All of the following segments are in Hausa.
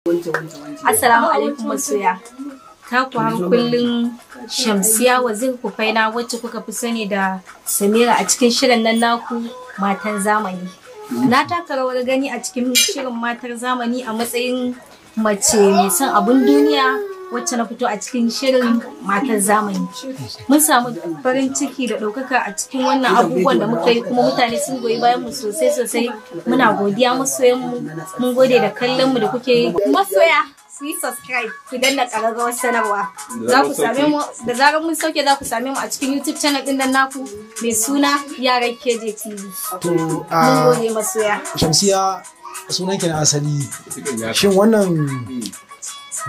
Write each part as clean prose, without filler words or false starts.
Assalamu alaikum masoya. Ta ku har kullum Shamsiya Wazir Kufaina, wacce kuka fi sani da Samira, a cikin shirin nan naku Matan Zamani. Na taka rawar gani a cikin shirin Matan Zamani a matsayin mace mai son abun duniya, wacce na fito a cikin shirin Matan Zamani. Mun samu farin ciki da ɗaukaka a cikin wannan abubuwan da muka yi, kuma mutane sun goyi bayan mu sosai sosai. Muna godiya masoyan mu, mun gode da kallon mu da kuke yi. Masoya, ku yi subscribe, ku danna ƙararrawar sanarwa. Za ku same mu da zarar mun sauke, za ku same mu a cikin YouTube channel ɗin nan naku mai suna Yaran KJ TV. To Mun a gode masoya. Shamsiya, sunan ki na asali. Shin wannan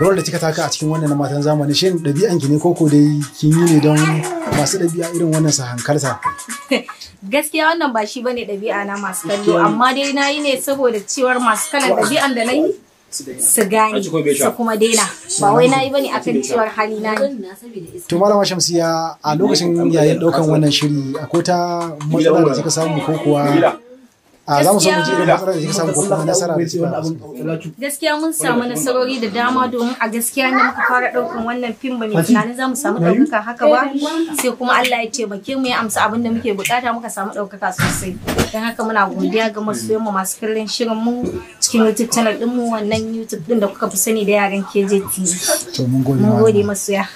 rawar da kika taka a cikin wannan na Matan Zamani, shin ɗabi'an ki ne ko ko dai kin yi ne don masu ɗabi'a irin wannan su hankalta? Gaskiya wannan ba shi bane ɗabi'a na, masu kallo, amma dai na yi ne saboda cewar masu kalan ɗabi'an da na yi su gane su kuma daina. Ba wai na yi bane akan cewar hali na ne. To malama Shamsiya, a lokacin yayin ɗaukan wannan shiri, akwai ta matsala da kika samu ko kuwa a za mu so mu ji irin matsalar da kika samu ko kuma nasara da kika samu? Gaskiya mun samu nasarori da dama, domin a gaskiya ne muka fara ɗaukan wannan fim ba mai tunanin za mu samu ɗaukaka haka ba, sai kuma Allah ya taimake mu, ya amsa abin da muke bukata, muka samu ɗaukaka sosai. Don haka muna godiya ga masoyan mu masu kallon shirin mu cikin YouTube channel ɗin mu, wannan YouTube ɗin da kuka fi sani da Yaran KJ TV. To mun gode. Mun gode Malama. masoya.